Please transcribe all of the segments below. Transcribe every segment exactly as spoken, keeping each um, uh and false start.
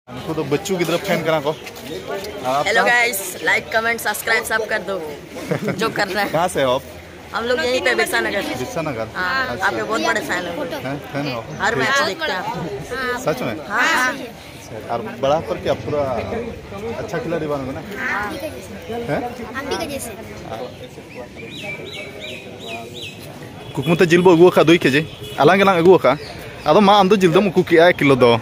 ᱩᱱᱠᱩ ᱫᱚ ᱵᱟᱹᱪᱪᱩ ᱜᱤᱫᱽᱨᱟᱹ ᱯᱷᱮᱱ ᱠᱟᱱᱟ ᱠᱚ᱾ ᱟᱨ आप हेलो कहाँ गाइस, लाइक, कमेंट, सब्सक्राइब सब कर दो जो करना है। कहाँ से हो आप? हम लोग यहीं पे बिरसा नगर। बिरसा नगर। हाँ, अच्छा। आपके बहुत बड़े फैन हैं। हैं? फैन हो? हर मैच देखते हैं। सच में? हाँ। अच्छा, और बड़ा होकर क्या पूरा अच्छा खिलाड़ी बनोगे ना? हैं? हम भी जैसे। ᱠᱩᱠᱢᱩ ᱛᱮ ᱡᱤᱞ ᱵᱚ ᱟᱹᱜᱩ ᱟᱠᱟᱫ ᱫᱩᱭ ᱠᱮᱡᱤ᱾ ᱟᱞᱟᱝ ᱜᱮᱞᱟᱝ ᱟᱹᱜᱩ ᱟᱠᱟᱫ᱾ ᱟᱫᱚ ᱢᱟ, ᱟᱢ ᱫᱚ ᱡᱤᱞ ᱫᱚᱢ ᱩᱠᱩ ᱠᱮᱜᱼᱟ ᱮᱠ ᱠᱤᱞᱳ ᱫᱚ᱾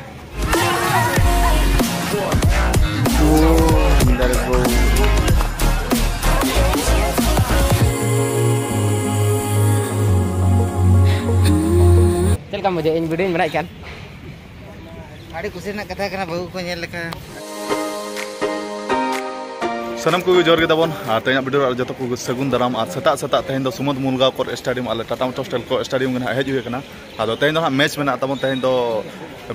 ᱪᱮᱫ ᱞᱮᱠᱟᱢ ᱵᱩᱡᱷᱟᱹᱣ? ᱤᱧ ᱵᱷᱤᱰᱤᱭᱳᱧ ᱵᱮᱱᱟᱣᱮᱫ ᱠᱟᱱ᱾ ᱟᱹᱰᱤ ᱠᱩᱥᱤ ᱨᱮᱱᱟᱜ ᱠᱟᱛᱷᱟ ᱠᱟᱱᱟ, ᱵᱟᱹᱦᱩ ᱠᱚ ᱧᱮᱞ ᱞᱮᱠᱷᱟᱱ᱾ ᱥᱟᱱᱟᱢ ᱠᱚᱜᱮ ᱡᱚᱦᱟᱨ ᱜᱮ ᱛᱟᱵᱚᱱ᱾ ᱟᱨ ᱛᱮᱦᱮᱧᱟᱜ ᱵᱷᱤᱰᱤᱭᱳ ᱨᱮ ᱡᱚᱛᱚ ᱠᱚᱜᱮ ᱥᱟᱹᱜᱩᱱ ᱫᱟᱨᱟᱢ᱾ ᱟᱨ ᱥᱮᱛᱟᱜ ᱥᱮᱛᱟᱜ ᱛᱮᱦᱮᱧ ᱫᱚ ᱥᱩᱢᱚᱱ ᱢᱩᱞᱜᱟᱣᱠᱚᱨ ᱥᱴᱮᱰᱤᱭᱟᱢ, ᱟᱞᱮ ᱴᱟᱴᱟ ᱢᱳᱴᱚᱨᱥ ᱴᱮᱞᱠᱳ ᱥᱴᱮᱰᱤᱭᱟᱢ ᱜᱮ ᱱᱟᱦᱟᱜ ᱦᱮᱡ ᱦᱩᱭ ᱟᱠᱟᱱᱟ᱾ ᱟᱫᱚ ᱛᱮᱦᱮᱧ ᱫᱚ ᱱᱟᱦᱟᱜ ᱢᱮᱪ ᱢᱮᱱᱟᱜ ᱛᱟᱵᱚᱱ, ᱛᱮᱦᱮᱧ ᱫᱚ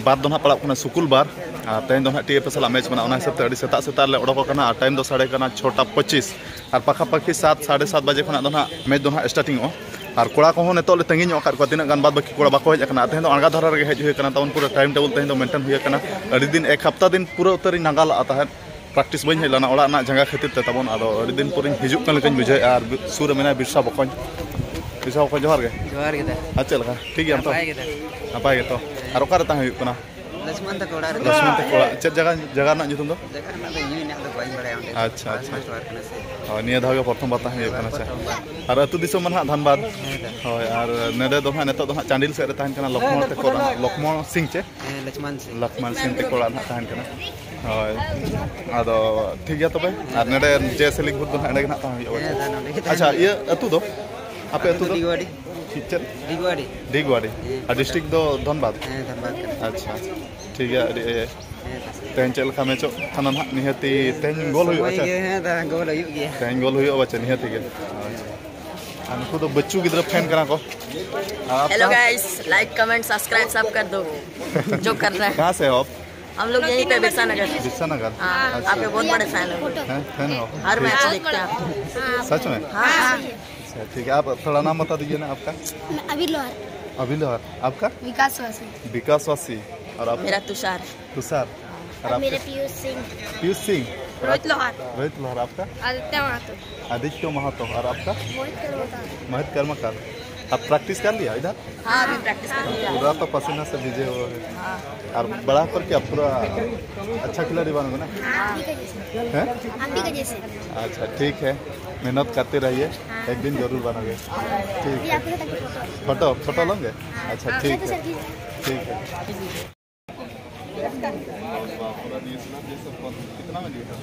ᱵᱟᱨ ᱫᱚ ᱱᱟᱦᱟᱜ ᱯᱟᱲᱟᱜ ᱠᱟᱱᱟ ᱥᱩᱠᱩᱞ ᱵᱟᱨ᱾ ᱟᱨ ᱛᱮᱦᱮᱧ ᱫᱚ ᱱᱟᱦᱟᱜ ᱴᱤ ᱮᱯᱷ ᱮ ᱥᱟᱞᱟᱜ ᱢᱮᱪ ᱢᱮᱱᱟᱜᱼᱟ, ᱚᱱᱟ ᱦᱤᱥᱟᱹᱵ ᱛᱮ ᱟᱹᱰᱤ ᱥᱮᱛᱟᱜ ᱥᱮᱛᱟᱜ ᱞᱮ ᱚᱰᱚᱠ ᱟᱠᱟᱱᱟ᱾ ᱟᱨ ᱴᱟᱭᱤᱢ ᱫᱚ ᱥᱟᱰᱮ ᱠᱟᱱᱟ ᱪᱷᱚᱴᱟ ᱯᱚᱸᱪᱤᱥ᱾ ᱟᱨ ᱯᱟᱠᱷᱟ ᱯᱟᱠᱷᱤ ᱥᱟᱛ, ᱥᱟᱲᱮ ᱥᱟᱛ ᱵᱟᱡᱮ ᱠᱷᱚᱱᱟᱜ ᱫᱚ ᱱᱟᱦᱟᱜ ᱢᱮᱪ ᱫᱚ ᱱᱟᱦᱟᱜ ᱥᱴᱟᱨᱴᱤᱝᱚᱜᱼᱟ᱾ ᱟᱨ ᱠᱚᱲᱟ ᱠᱚᱦᱚᱸ ᱱᱤᱛᱚᱜ ᱞᱮ ᱛᱟᱺᱜᱤ ᱧᱚᱜ ᱟᱠᱟᱫ ᱠᱚᱣᱟ, ᱛᱤᱱᱟᱹᱜ ᱜᱟᱱ ᱵᱟᱫ ᱵᱟᱹᱠᱤ ᱠᱚᱲᱟ ᱵᱟᱠᱚ ᱦᱮᱡ ᱟᱠᱟᱱᱟ᱾ ᱛᱮᱦᱮᱧ ᱫᱚ ᱟᱬᱜᱟ ᱫᱷᱟᱨᱟ ᱨᱮᱜᱮ ᱦᱮᱡ ᱦᱩᱭ ᱟᱠᱟᱱᱟ ᱛᱟᱵᱚᱱ, ᱯᱩᱨᱟᱹ ᱴᱟᱭᱤᱢ ᱴᱮᱵᱚᱞ ᱛᱮᱦᱮᱧ ᱫᱚ ᱢᱮᱱᱴᱮᱱ ᱦᱩᱭ ᱟᱠᱟᱱᱟ᱾ ᱟᱹᱰᱤ ᱫᱤᱱ, ᱮᱠ ᱦᱟᱯᱛᱟ ᱫᱤᱱ ᱯᱩᱨᱟᱹ ᱩᱛᱟᱹᱨᱤᱧ ᱱᱟᱜᱟ ᱞᱟᱜᱼᱟ ᱛᱟᱦᱮᱸᱫ, ᱯᱨᱮᱠᱴᱤᱥ ᱵᱟᱹᱧ ᱦᱮᱡ ᱞᱮᱱᱟ ᱚᱲᱟᱜ ᱨᱮᱱᱟᱜ ᱡᱟᱸᱜᱟ ᱠᱷᱟᱹᱛᱤᱨ ᱛᱮ ᱛᱟᱵᱚᱱ᱾ ᱟᱫᱚ ᱟᱹᱰᱤ ᱫᱤᱱ ᱯᱚᱨᱮᱧ ᱦᱤᱡᱩᱜ ᱠᱟᱱ ᱞᱮᱠᱟᱧ ᱵᱩᱡᱷᱟᱹᱣᱮᱫᱼᱟ᱾ ᱟᱨ ᱥᱩᱨ ᱨᱮ ᱢᱮᱱᱟᱭᱟ ᱵᱤᱨᱥᱟ ᱵᱚᱠᱚᱧ᱾ ᱵᱤᱨᱥᱟ ᱵᱚᱠᱚᱧ, ᱡᱚᱦᱟᱨ ᱜᱮ᱾ ᱡᱚᱦᱟᱨ ᱜᱮ ᱫᱟ᱾ ᱟᱨ ᱪᱮᱫ ᱞᱮᱠᱟ? ᱴᱷᱤᱠ ᱜᱮᱭᱟᱢ ᱛᱚ? ᱱᱟᱯᱟᱭ ᱜᱮ ᱫᱟ᱾ ᱱᱟᱯᱟᱭ ᱜᱮᱛᱚ? ᱟᱨ ᱚᱠᱟᱨᱮ ᱛᱟᱦᱮᱸ ᱦᱩᱭᱩᱜ ᱠᱟᱱᱟ? ᱞᱚᱪᱷᱢᱚᱱ ᱛᱟᱠᱚ ᱚᱲᱟᱜ ᱨᱮ᱾ ᱞᱚᱪᱷᱢᱚᱱ ᱛᱟᱠᱚ ᱚᱲᱟᱜ᱾ ᱪᱮᱫ ᱡᱟᱭᱜᱟ, ᱡᱟᱭᱜᱟ ᱨᱮᱱᱟᱜ ᱧᱩᱛᱩᱢ ᱫᱚ? ᱡᱟᱭᱜᱟ ᱨᱮᱱᱟᱜ ᱫᱚ ᱤᱧ ᱦᱚᱸ ᱤᱱᱟᱹᱜ ᱫᱚ ᱵᱟᱹᱧ ᱵᱟᱲᱟᱭᱟ ᱚᱸᱰᱮ᱾ ᱟᱪᱪᱷᱟ, ᱟᱪᱪᱷᱟ᱾ ᱦᱳᱭ, ᱱᱤᱭᱟᱹ ᱫᱷᱟᱣ ᱜᱮ ᱯᱨᱚᱛᱷᱚᱢ ᱵᱟᱨ ᱛᱟᱦᱮᱸ ᱦᱩᱭᱩᱜ ᱠᱟᱱᱟ᱾ ᱟᱪᱪᱷᱟ᱾ ᱯᱨᱚᱛᱷᱚᱢ ᱵᱟᱨ᱾ ᱟᱨ ᱟᱹᱛᱩ ᱫᱤᱥᱚᱢ ᱢᱟ ᱱᱟᱦᱟᱜ ᱫᱷᱟᱱᱵᱟᱫᱽ᱾ ᱦᱮᱸ ᱫᱟ᱾ ᱦᱳᱭ, ᱟᱨ ᱱᱚᱰᱮ ᱫᱚ ᱱᱟᱦᱟᱜ ᱱᱤᱛᱚᱜ ᱫᱚ ᱱᱟᱦᱟᱜ ᱪᱟᱱᱰᱤᱞ ᱥᱮᱫ ᱨᱮ ᱛᱟᱦᱮᱱ ᱠᱟᱱᱟ, ᱞᱚᱠᱷᱢᱚᱬ ᱛᱟᱠᱚ ᱚᱲᱟᱜ, ᱞᱚᱠᱷᱢᱚᱬ ᱥᱤᱝ ᱪᱮ? ᱦᱮᱸ, ᱞᱚᱪᱷᱢᱚᱱ ᱥᱤᱝ᱾ ᱞᱚᱠᱷᱢᱚᱬ ᱥᱤᱝ ᱛᱟᱠᱚ ᱚᱲᱟᱜ ᱱᱟᱦᱟᱜ ᱛᱟᱦᱮᱱ ᱠᱟᱱᱟ᱾ ᱦᱳᱭ, ᱟᱫᱚ ᱴᱷᱤᱠ ᱜᱮᱭᱟ ᱛᱚᱵᱮ᱾ ᱟᱨ ᱱᱚᱰᱮ ᱡᱮ ᱥᱮᱞᱤᱝ ᱵᱷᱳᱴ ᱫᱚ ᱱᱟᱦᱟᱜ ᱮᱸᱰᱮ ᱜᱮ ᱱᱟᱦᱟᱜ ᱛᱟᱦᱮᱸ ᱦᱩᱭᱩᱜᱼᱟ᱾ ᱦᱮᱸ ᱫᱟ, ᱱᱚᱰᱮ ᱜᱮ ᱛᱟᱦᱮᱱ ᱟᱪᱪᱷᱟ, ᱦᱩᱭᱩᱜᱼᱟ᱾ ᱤᱭᱟᱹ ᱟᱹᱛᱩ ᱫᱚ? ᱟᱯᱮ ᱟᱹᱛᱩ ᱟᱹᱛᱩ ᱫᱚ? ᱫᱤᱜᱩᱣᱟᱰᱤ᱾ ᱪᱮᱫ? ᱫᱤᱜᱩᱣᱟᱰᱤ᱾ ᱦᱮᱸ, ᱟᱨ ᱰᱤᱥᱴᱨᱤᱠᱴ ᱫᱚ ᱫᱷᱟᱱᱵᱟᱫᱽ? ᱦᱮᱸ, ᱫᱷᱟᱱᱵᱟᱫᱽ ᱠᱟᱱᱟ᱾ ᱟᱪᱪᱷᱟ, ᱴᱷᱤᱠ ᱜᱮᱭᱟ, ᱟᱹᱰᱤ, ᱮ, ᱦᱮᱸ ᱫᱟ᱾ ᱛᱮᱦᱮᱧ ᱪᱮᱫ ᱞᱮᱠᱟ ᱢᱮᱪᱚᱜ ᱠᱟᱱᱟ ᱱᱟᱦᱟᱜ, ᱱᱤᱦᱟᱹᱛᱤ ᱛᱮᱦᱮᱧ ᱜᱳᱞ ᱥᱚᱢᱚᱭ ᱦᱩᱭᱩᱜᱼᱟ ᱪᱮ? ᱜᱮ, ᱦᱮᱸ ᱫᱟ, ᱜᱳᱞ ᱦᱩᱭᱩᱜ ᱜᱮᱭᱟ᱾ ᱛᱮᱦᱮᱧ ᱜᱳᱞ ᱦᱩᱭᱩᱜᱼᱟ ᱵᱟᱪᱮ, ᱱᱤᱦᱟᱹᱛᱤ ᱜᱮ᱾ ᱟᱪᱪᱷᱟ᱾ ᱟᱨ ᱱᱩᱠᱩ ᱫᱚ ᱵᱟᱹᱪᱪᱩ ᱜᱤᱫᱽᱨᱟᱹ ᱯᱷᱮᱱ ᱠᱟᱱᱟ ᱠᱚ᱾ ᱟᱨ ᱟᱯ hello guys, like, comment, subscribe सब कर दो जो करना है। कहाँ से हो आप? हम लोग यहीं पे बिरसा नगर। बिरसा नगर? हाँ, अच्छा। आपके बहुत बड़े फैन हैं। हैं, फैन हो? हर मैच देखते हैं। सच में? हाँ। अच्छा, ठीक है, आप थोड़ा नाम बता दीजिए ना आपका। अभी लोहर। अभी लोहर। आपका? विकासवासी। विकासवासी। और आप? मेरा तुषार। तुषार। और मेरे पीयूष सिंह। पीयूष सिंह। रोहित लोहार। रोहित लोहार। आपका? आदित्य महतो। आदित्य महतो। और आपका? मोहित कर्मकार। मोहित कर्मकार। आप प्रैक्टिस कर लिया इधर? हाँ, अभी प्रैक्टिस कर लिया। पूरा तो पसीना से भीजे हुए हैं। और बड़ा होकर क्या पूरा अच्छा खिलाड़ी बनोगे ना? हाँ, आप भी का जैसे। हैं? आप भी का जैसे। अच्छा, ठीक है, मेहनत करते रहिए, एक दिन जरूर बनोगे। ठीक है। आपके साथ फोटो। फोटो, फोटो लोगे? हाँ। अच्छा, ठीक है। ठीक है। कितना में दिया?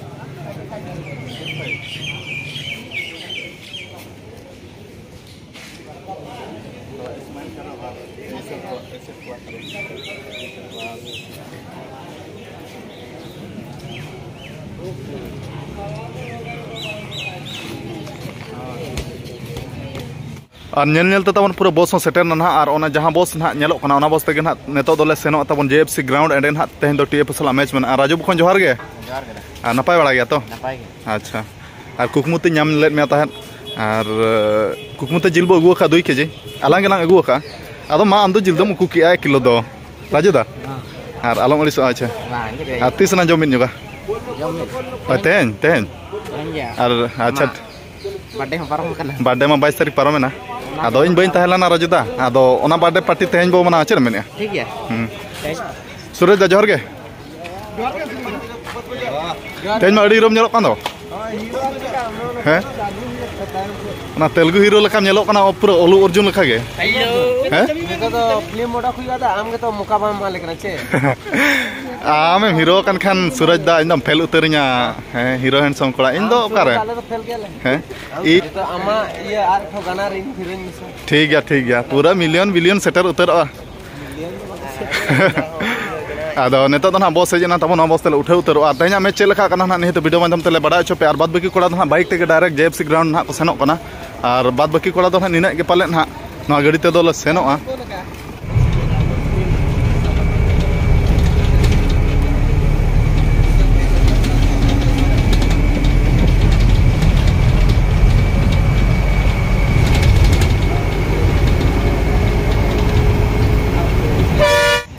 ᱟᱨ ᱧᱮᱞ ᱧᱮᱞ ᱛᱮ ᱛᱟᱵᱚᱱ ᱯᱩᱨᱟᱹ ᱵᱚᱥ ᱦᱚᱸ ᱥᱮᱴᱮᱨ ᱱᱟ ᱱᱟᱦᱟᱜ᱾ ᱟᱨ ᱚᱱᱟ ᱡᱟᱦᱟᱸ ᱵᱚᱥ ᱱᱟᱦᱟᱜ ᱧᱮᱞᱚᱜ ᱠᱟᱱᱟ, ᱚᱱᱟ ᱵᱚᱥ ᱛᱮᱜᱮ ᱱᱟᱦᱟᱜ ᱱᱤᱛᱚᱜ ᱫᱚᱞᱮ ᱥᱮᱱᱚᱜᱼᱟ ᱛᱟᱵᱚᱱ ᱡᱮ ᱮᱯᱷ ᱥᱤ ᱜᱨᱟᱣᱩᱱᱰ᱾ ᱮᱸᱰᱮ ᱱᱟᱦᱟᱜ ᱛᱮᱦᱮᱧ ᱫᱚ ᱴᱤ ᱮᱯᱷ ᱮ ᱥᱟᱞᱟᱜ ᱢᱮᱪ ᱢᱮᱱᱟᱜᱼᱟ᱾ ᱨᱟᱡᱩ ᱵᱚᱠᱚᱧ, ᱡᱚᱦᱟᱨ ᱜᱮ᱾ ᱡᱚᱦᱟᱨ ᱜᱮ᱾ ᱟᱨ ᱱᱟᱯᱟᱭ ᱵᱟᱲᱟ ᱜᱮᱭᱟ ᱛᱚ? ᱱᱟᱯᱟᱭ ᱜᱮ᱾ ᱟᱪᱪᱷᱟ᱾ ᱟᱨ ᱠᱩᱠᱢᱩ ᱛᱮ ᱧᱟᱢ ᱞᱮᱫ ᱢᱮᱭᱟ ᱛᱟᱦᱮᱸᱫ, ᱟᱨ ᱠᱩᱠᱢᱩ ᱛᱮ ᱡᱤᱞ ᱵᱚ ᱟᱹᱜᱩ ᱟᱠᱟᱫ ᱫᱩᱭ ᱠᱮᱡᱤ, ᱟᱞᱟᱝ ᱜᱮᱞᱟᱝ ᱟᱹᱜᱩ ᱟᱠᱟᱫᱼᱟ᱾ ᱟᱫᱚ ᱢᱟ, ᱟᱢ ᱫᱚ ᱡᱤᱞ ᱫᱚᱢ ᱩᱠᱩ ᱠᱮᱜᱼᱟ ᱠᱤᱞᱳ ᱫᱚ, ᱨᱟᱡᱩ ᱫᱟ᱾ ᱦᱮᱸ᱾ ᱟᱨ ᱟᱞᱚᱢ ᱟᱹᱲᱤᱥᱚᱜᱼᱟ, ᱟᱪᱪᱷᱟ᱾ ᱵᱟᱝ, ᱤᱧ ᱫᱚ ᱟᱨ ᱛᱤᱥ ᱱᱟ ᱡᱚᱢ ᱢᱤᱫ ᱧᱚᱜᱟ? ᱡᱚᱢ ᱢᱤᱫ᱾ ᱦᱳᱭ, ᱛᱮᱦᱮᱧ, ᱛᱮᱦᱮᱧ᱾ ᱛᱮᱦᱮᱧ ᱜᱮ᱾ ᱟᱨ, ᱟᱪᱪᱷᱟ᱾ ᱟᱢᱟᱜ ᱵᱟᱨᱛᱷᱰᱮ ᱦᱚᱸ ᱯᱟᱨᱚᱢ ᱟᱠᱟᱱᱟ᱾ ᱵᱟᱨᱛᱷᱰᱮ ᱢᱟ ᱵᱟᱭᱤᱥ ᱛᱟᱹᱨᱤᱠᱷ ᱯᱟᱨᱚᱢᱮᱱᱟ᱾ ᱚᱱᱟ ᱟᱫᱚ ᱤᱧ ᱵᱟᱹᱧ ᱛᱟᱦᱮᱸ ᱞᱮᱱᱟ, ᱨᱟᱡᱩ ᱫᱟ᱾ ᱟᱫᱚ ᱚᱱᱟ ᱵᱟᱨᱛᱷᱰᱮ ᱯᱟᱨᱴᱤ ᱛᱮᱦᱮᱧ ᱵᱚ ᱢᱟᱱᱟᱣᱟ, ᱪᱮᱫ ᱮᱢ ᱢᱮᱱᱮᱫᱼᱟ? ᱴᱷᱤᱠ ᱜᱮᱭᱟ᱾ ᱦᱩᱸ᱾ ᱛᱮᱦᱮᱧ ᱥᱩᱨᱮᱥ ᱫᱟ, ᱡᱚᱦᱟᱨ ᱜᱮ᱾ ᱛᱮᱦᱮᱧ ᱢᱟ ᱟᱹᱰᱤ ᱦᱤᱨᱳᱢ ᱧᱮᱞᱚᱜ ᱠᱟᱱ ᱫᱚ᱾ ᱦᱮᱸ? ᱚᱱᱟ ᱛᱮᱞᱮᱜᱩ ᱦᱤᱨᱳ ᱞᱮᱠᱟᱢ ᱧᱮᱞᱚᱜ ᱠᱟᱱᱟ, ᱯᱩᱨᱟᱹ ᱚᱞᱩ ᱚᱨᱡᱩᱱ ᱞᱮᱠᱟ ᱜᱮ᱾ ᱦᱮᱸ? ᱱᱤᱛᱚᱜ ᱫᱚ ᱯᱷᱤᱞᱢ ᱚᱰᱚᱠ ᱦᱩᱭᱩᱜᱼᱟ, ᱟᱫᱚ ᱟᱢ ᱜᱮᱛᱚ ᱢᱚᱠᱟ ᱵᱟᱢ ᱮᱢᱟ ᱞᱮ ᱠᱟᱱᱟ ᱪᱮ? ᱟᱢᱮᱢ ᱦᱤᱨᱳ ᱟᱠᱟᱱ ᱠᱷᱟᱱ ᱥᱩᱨᱟᱡᱽ ᱫᱟ, ᱤᱧ ᱫᱚᱢ ᱯᱷᱮᱞ ᱩᱛᱟᱹᱨᱤᱧᱟ᱾ ᱦᱮᱸ, ᱦᱤᱨᱳ ᱦᱮᱱᱰᱥᱚᱢ ᱠᱚᱲᱟ, ᱤᱧ ᱫᱚ ᱚᱠᱟᱨᱮ? ᱟᱞᱮ ᱫᱚ ᱯᱷᱮᱞ ᱜᱮᱭᱟᱞᱮ᱾ ᱦᱮᱸ? ᱟᱢ ᱤ- ᱱᱤᱛᱚᱜ ᱟᱢᱟᱜ ᱤᱭᱟᱹ ᱟᱨ ᱢᱤᱫᱴᱷᱮᱱ ᱜᱟᱱᱟᱨ ᱤᱧ ᱦᱤᱨᱳᱧ ᱢᱮᱥᱮ᱾ ᱴᱷᱤᱠ ᱜᱮᱭᱟ, ᱴᱷᱤᱠ ᱜᱮᱭᱟ, ᱯᱩᱨᱟᱹ ᱢᱤᱞᱤᱭᱚᱱ ᱵᱤᱞᱤᱭᱚᱱ ᱥᱮᱴᱮᱨ ᱩᱛᱟᱹᱨᱚᱜᱼᱟ᱾ ᱟᱫᱚ ᱱᱤᱛᱚᱜ ᱫᱚ ᱱᱟᱦᱟᱜ ᱵᱚᱥ ᱦᱮᱡ ᱮᱱᱟ ᱛᱟᱵᱚᱱ, ᱱᱚᱣᱟ ᱵᱚᱥ ᱛᱮᱞᱮ ᱩᱴᱷᱟᱹᱣ ᱩᱛᱟᱹᱨᱚᱜᱼᱟ᱾ ᱟᱨ ᱛᱮᱦᱮᱧᱟᱜ ᱢᱮᱪ ᱪᱮᱫ ᱞᱮᱠᱟ ᱠᱟᱱᱟ ᱱᱟᱦᱟᱜ ᱱᱤᱦᱟᱹᱛ ᱵᱷᱤᱰᱤᱭᱳ ᱢᱟᱫᱽᱫᱷᱚᱢ ᱛᱮᱞᱮ ᱵᱟᱲᱟᱭ ᱦᱚᱪᱚ ᱯᱮᱭᱟ᱾ ᱟᱨ ᱵᱟᱫ ᱵᱟᱹᱠᱤ ᱠᱚᱲᱟ ᱫᱚ ᱱᱟᱦᱟᱜ ᱵᱟᱭᱤᱠ ᱛᱮᱜᱮ ᱰᱟᱭᱨᱮᱠᱴ ᱡᱮ ᱮᱯᱷ ᱥᱤ ᱜᱨᱟᱣᱩᱱᱰ ᱱᱟᱦᱟᱜ ᱠᱚ ᱥᱮᱱᱚᱜ ᱠᱟᱱᱟ᱾ ᱟᱨ ᱵᱟᱫ ᱵᱟᱹᱠᱤ ᱠᱚᱲᱟ ᱫᱚ ᱱᱟᱦᱟᱜ ᱱᱤᱱᱟᱹᱜ ᱜᱮ ᱯᱟᱞᱮᱫ ᱱᱟᱦᱟᱜ ᱱᱚᱣᱟ ᱜᱟᱹᱰᱤ ᱛᱮᱫᱚ ᱞᱮ ᱥᱮᱱᱚᱜᱼᱟ᱾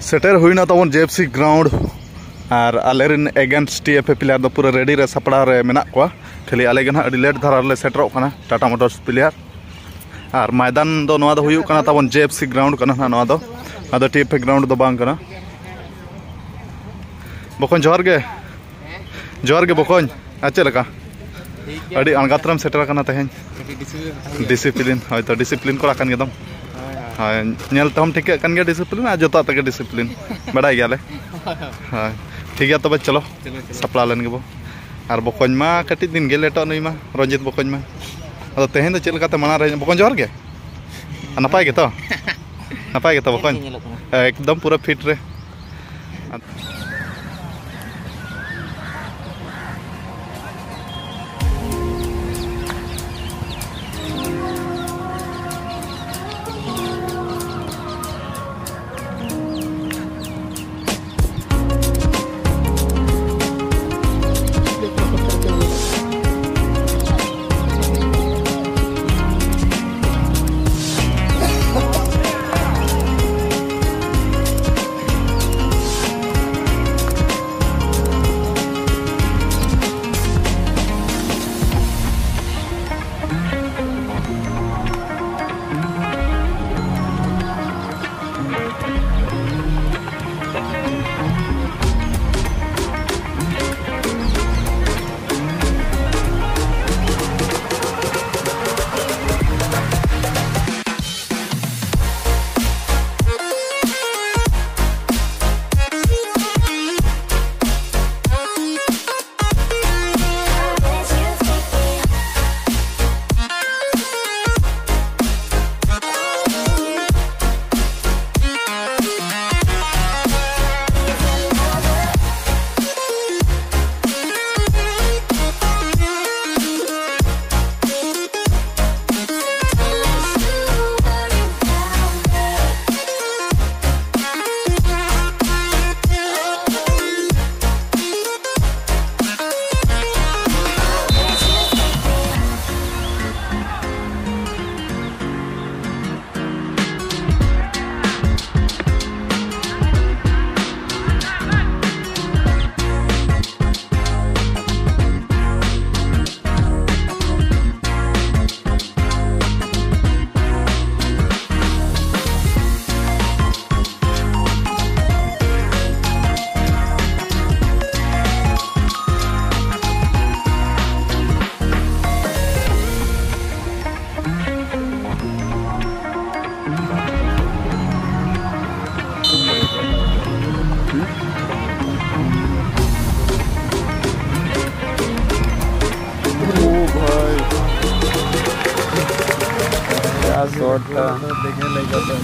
ᱥᱮᱴᱮᱨ ᱦᱩᱭᱱᱟ ᱛᱟᱵᱚᱱ ᱡᱮ ᱮᱯᱷ ᱥᱤ ᱜᱨᱟᱣᱩᱱᱰ᱾ ᱟᱨ ᱟᱞᱮᱨᱮᱱ against T F A player ᱫᱚ ᱯᱩᱨᱟᱹ ready ᱨᱮ, ᱥᱟᱯᱲᱟᱣ ᱨᱮ ᱢᱮᱱᱟᱜ ᱠᱚᱣᱟ᱾ ᱠᱷᱟᱹᱞᱤ ᱟᱞᱮ ᱜᱮ ᱱᱟᱦᱟᱜ ᱟᱹᱰᱤ late ᱫᱷᱟᱨᱟ ᱨᱮᱞᱮ ᱥᱮᱴᱮᱨᱚᱜ ᱠᱟᱱᱟ, Tata Motors player᱾ ᱟᱨ ᱢᱚᱭᱫᱟᱱ ᱫᱚ ᱱᱚᱣᱟ ᱫᱚ ᱦᱩᱭᱩᱜ ᱠᱟᱱᱟ ᱛᱟᱵᱚᱱ J F C ground ᱠᱟᱱᱟ ᱱᱟᱦᱟᱜ ᱱᱚᱣᱟ ᱫᱚ᱾ ᱱᱚᱣᱟ ᱫᱚ T F A ground ᱫᱚ ᱵᱟᱝ ᱠᱟᱱᱟ᱾ ᱵᱚᱠᱚᱧ, ᱡᱚᱦᱟᱨ ᱜᱮ᱾ ᱡᱚᱦᱟᱨ ᱜᱮ ᱵᱚᱠᱚᱧ᱾ ᱟᱨ ᱪᱮᱫ ᱞᱮᱠᱟ? ᱴᱷᱤᱠ ᱜᱮᱭᱟ᱾ ᱟᱹᱰᱤ ᱟᱬᱜᱟᱛ ᱨᱮᱢ ᱥᱮᱴᱮᱨ ᱟᱠᱟᱱᱟ ᱛᱮᱦᱮᱧ᱾ ᱠᱟᱹᱴᱤᱡ discipline ᱠᱟᱛᱷᱟ ᱜᱮ᱾ Discipline, ᱦᱳᱭ ᱛᱚ, discipline ᱠᱚᱲᱟ ᱠᱟᱱ ᱜᱮᱫᱚᱢ᱾ ᱦᱳᱭ, ᱦᱳᱭ᱾ ᱦᱳᱭ, ᱧᱮᱞ ᱛᱮᱦᱚᱸᱢ ᱴᱷᱤᱠᱟᱹᱜ ᱠᱟᱱ ᱜᱮᱭᱟ discipline, ᱟᱨ ᱡᱚᱛᱚᱣᱟᱜ ᱛᱮᱜᱮ discipline᱾ ᱵᱟᱰᱟᱭ ᱜᱮᱭᱟᱞᱮ᱾ ᱦᱳᱭ, ᱦᱳᱭ᱾ ᱦᱳᱭ, ᱴᱷᱤᱠ ᱜᱮᱭᱟ ᱛᱚᱵᱮ, ᱪᱚᱞᱚ᱾ ᱪᱚᱞᱚ, ᱪᱚᱞᱚ᱾ ᱥᱟᱯᱲᱟᱣ ᱞᱮᱱ ᱜᱮᱵᱚ᱾ ᱟᱨ ᱵᱚᱠᱚᱧ ᱢᱟ ᱠᱟᱹᱴᱤᱡ ᱫᱤᱱ ᱜᱮ ᱞᱮᱴᱚᱜ ᱱᱩᱭ ᱢᱟ, ᱨᱚᱧᱡᱤᱛ ᱵᱚᱠᱚᱧ ᱢᱟ᱾ ᱟᱫᱚ ᱛᱮᱦᱮᱧ ᱫᱚ ᱪᱮᱫ ᱞᱮᱠᱟᱛᱮ ᱢᱟᱲᱟᱝ ᱨᱮ ᱦᱮᱡ ᱮᱱᱟ? ᱵᱚᱠᱚᱧ, ᱡᱚᱦᱟᱨ ᱜᱮ᱾ ᱟᱨ ᱱᱟᱯᱟᱭ ᱜᱮᱛᱚ? ᱱᱟᱯᱟᱭ ᱜᱮᱛᱚ ᱵᱚᱠᱚᱧ? ᱧᱮᱞᱚᱜ ᱠᱟᱱᱟ᱾ ᱮᱠᱫᱚᱢ ᱯᱩᱨᱟᱹ fit ᱨᱮ᱾ ᱦᱚᱲ ᱴᱷᱮᱱ ᱫᱮᱠᱷᱮ ᱞᱟᱹᱭ ᱠᱟᱛᱮ᱾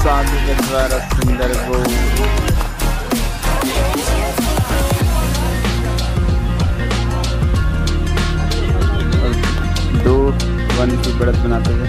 साधु के द्वारा सुंदर गो। दो वन की बढ़त बनाते हुए।